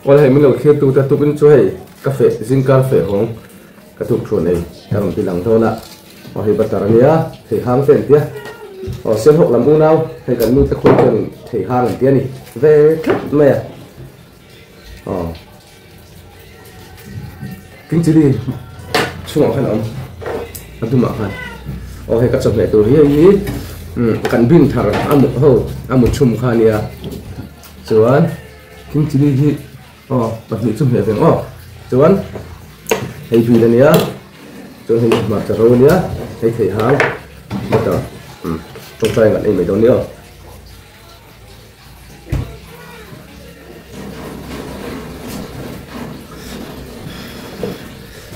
Awle hei min lo thlir tu te tukin chu hei ka feh zingkar feh hawng ka tuk thuan ei ka rawn ti lang dawn a aw hei butter a nia thei hang te an tia aw sialhawk lam unau hei kan nu te khawi chuan in thei hang an tia ni ve tlat mai a aw king chilli chhungah khan a awm a dumah khan aw hei ka chawhmeh tur hi hei hi kan bin thar a mut ho a mut chhum kha a nia chuan. King chilli hi aw pahnih chu hmeh veng aw chuan hei bil a nia chuan hei hmarcha ro a nia hei theih hang butter umm tawngtai ngat ei mai dawn nia aw.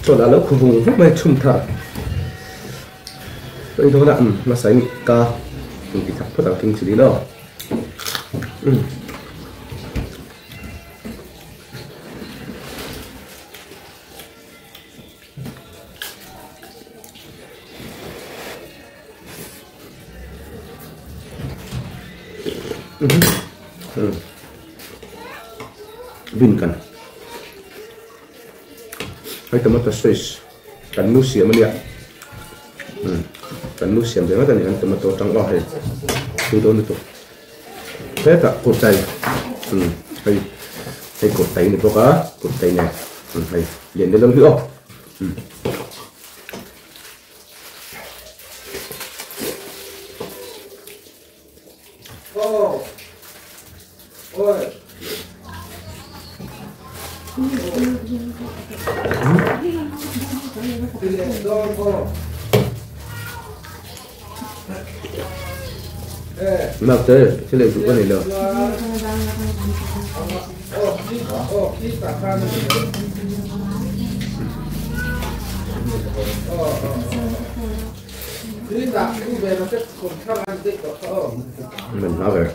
Chuan a lo khu vung vung mai chhum thar ei dawn a umm hmasa in ka inti thak phawt ang king chilli in aw. Bin kan hei tomato sauce kan nu siam ania kan nu siam ve ngawt ani kan tomato atang aw hei tui dawn lutuk hetah kurtai hei hei kurtai ni bawk a kurtai nen hei lian deuh hi aw. Naute thil ei duh ka nei lo. Mình nói về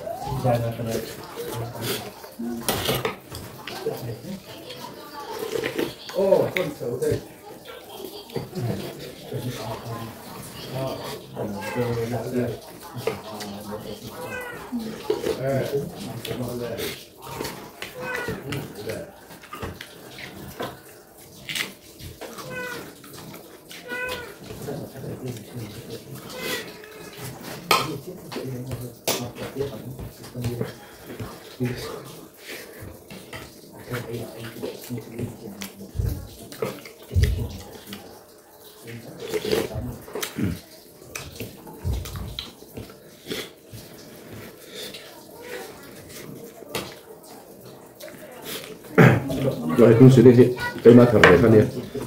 Rồi cũng xử lý đi cây ma thở về thân đi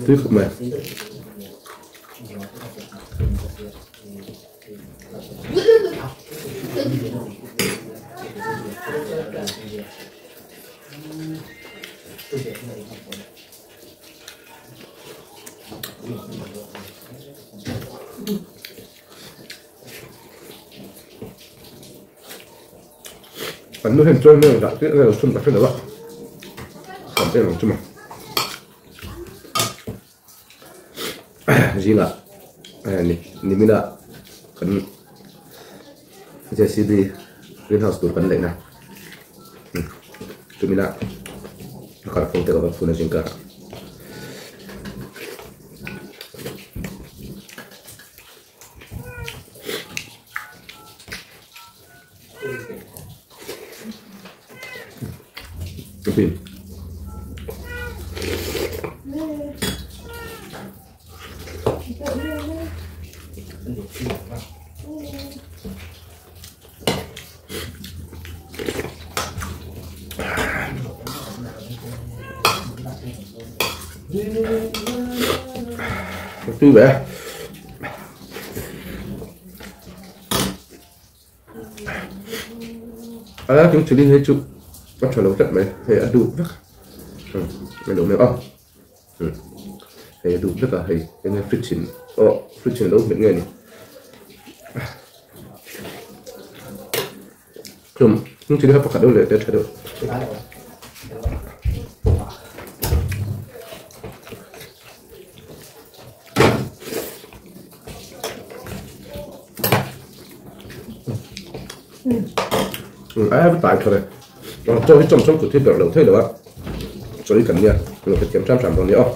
tưới khúc này Kan nu hian chawi hmel dah chiah vel chhun ka hre lo a, kan en ang chu maw. Zingah nimin ah kan JCB greenhouse tur kan neihna chumina a kalphung te ka va phun a zingkarah. Tui ve a chung chilli hi chu a tha lo tlat mai hei a duh vek a lo mek a hei a duh vek a hei enge fridge in aw fridge in a lo hmet nge ni Tum chung chilli kha pakhat deuh leh te tha deuh. Ai va tai thar e. Chaw hi chawm chawm kut hi berh lo thei lo a. Chawi kan nia, lo hrethiam hram hram dawn nia aw.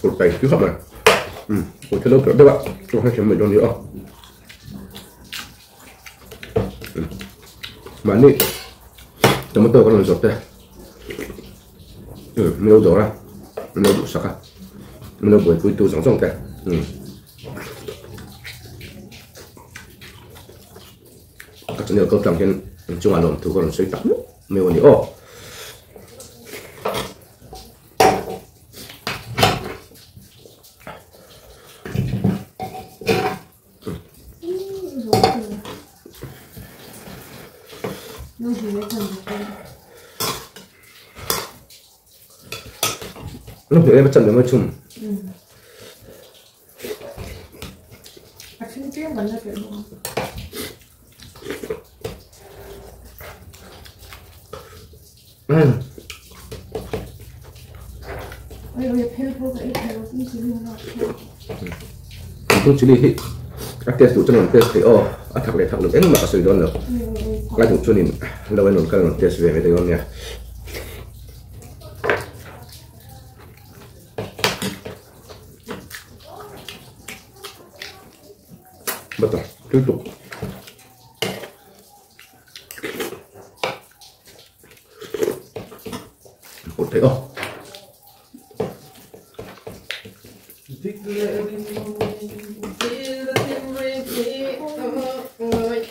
Cột tay cứ khóc này. Cột cái lớp đó bạn, cho hai chấm mình cho nữa. Mà nị, tomato con giọt đây. Mình đâu ra, mình đâu đủ sặc à. Mình đâu buổi cuối tu giống giống kìa. Các channel câu tlang hian chungah lawm thu ka rawn sawi tak meuh meuh a ni aw. Nó phải em chọn được mấy chùm. Tung chili hi a test duh chuan rawn test thei aw a thak leh thak loh engmah a sawi dawn lo a duh chuanin lo en rawn kal rawn test ve mai dawn nia. Butter tui tuk. Cột thấy không?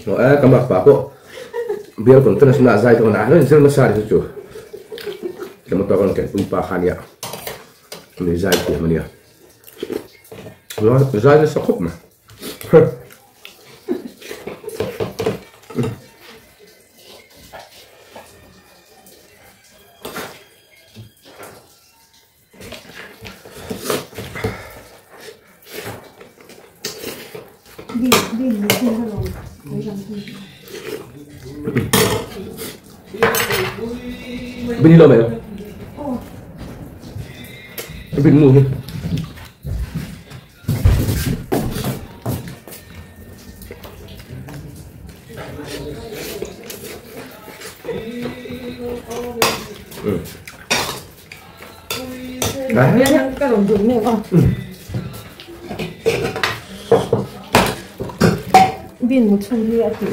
Nó á cái mặt bà cô biar còn tên là dài thôi nè nó rất là xa thì chú cái một tao còn cái pui pa khan ya mình dài thì mình ya nó dài nó sọc khúc mà. Bên đi đâu mày? Bên mua. Đấy. Cái lồng dùng này không? Bên một chân đi thì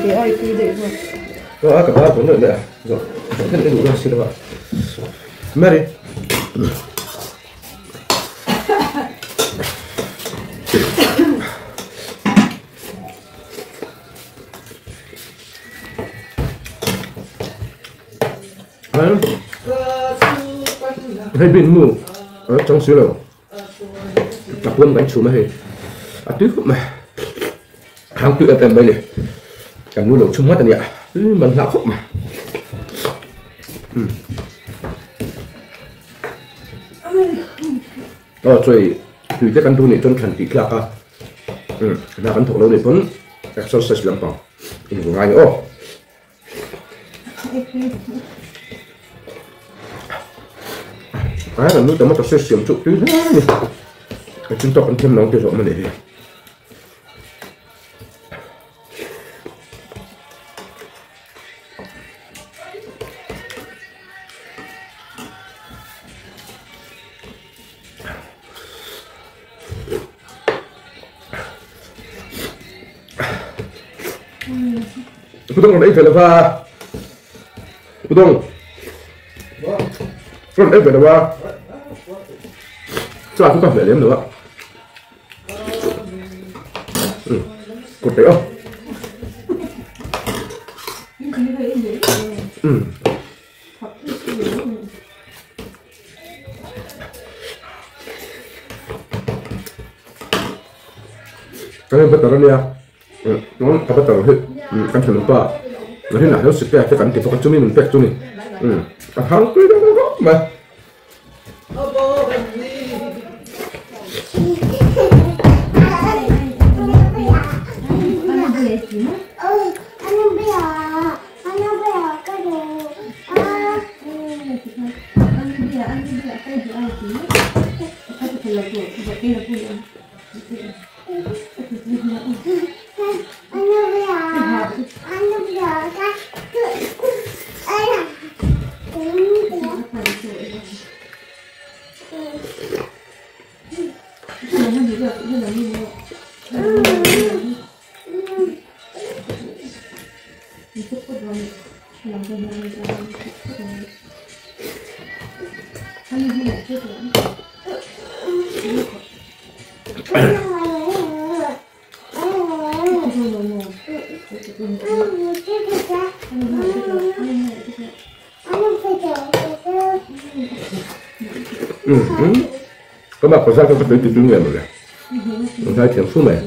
thì ai cứ để rồi. Rồi, cả ba bốn nữa nữa. Rồi, cái này đủ rồi, xin lỗi. Mary. Hay bên mù ở trong xíu rồi tập quân bánh chùm hay à tuyết cũng mà hàng tuyết em đây này cả nuôi lẩu chung mắt này ạ mình lão khúc mà ờ rồi tùy cái căn tu này chân thành tí lạc à là căn thổ lâu này vẫn exercise làm bằng in ngay ô à là nuôi tao mất tao sẽ xiêm trụ tứ thế này chúng ta còn thêm nóng tiêu rộng mà để Putong lấy phải là va Putong Con lấy phải là va Sao chúng ta phải liếm nữa Cột đấy không? Cái này bắt đầu ra đi à? Nó bắt đầu hết. Căn thử nó to. Nakinah hian sipek te kan ti bawk a, chumi min pek chu ni. Umm a hang tui deuh deuh khawp mai. Ka mah kawzar ka tui ti tui nge mawle. Ang thai thiam fu mai.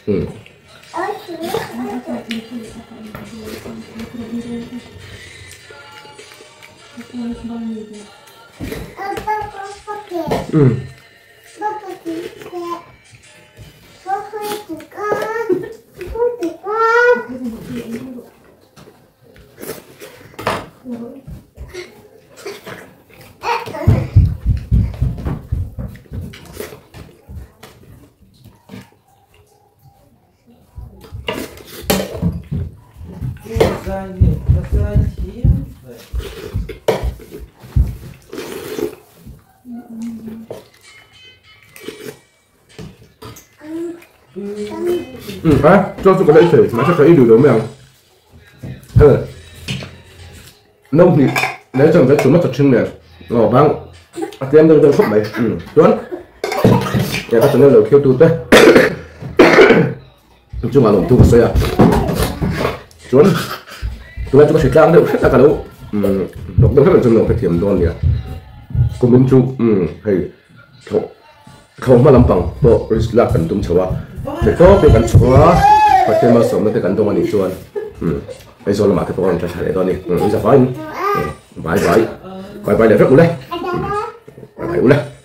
Um. Um. Um a chaw chu ka la ei thei mahse ka ei duh lo mai ang hei no hnih leh chuan kan chhum a tha thin nen aw bang a tlem deuh deuh khawp mai um chuan ka channel lo khiau tu te Chungah lawmthu ka sawi a, chuan tunlai chu ka hre tlang deuh hret a ka lo hnawk deuh hret chuan ka thiam dawn nia kumin chu hei thlawh thlawh hma lampang pawh risk lak kan tum chho a theih tawp in kan chho a Pathian malsawmna te kan dawng anih chuan Aizawl lamah te pawh a rawn tla thla leh dawn a ni i zafaiin bye bye bye bye leh vek ule bye bye ule.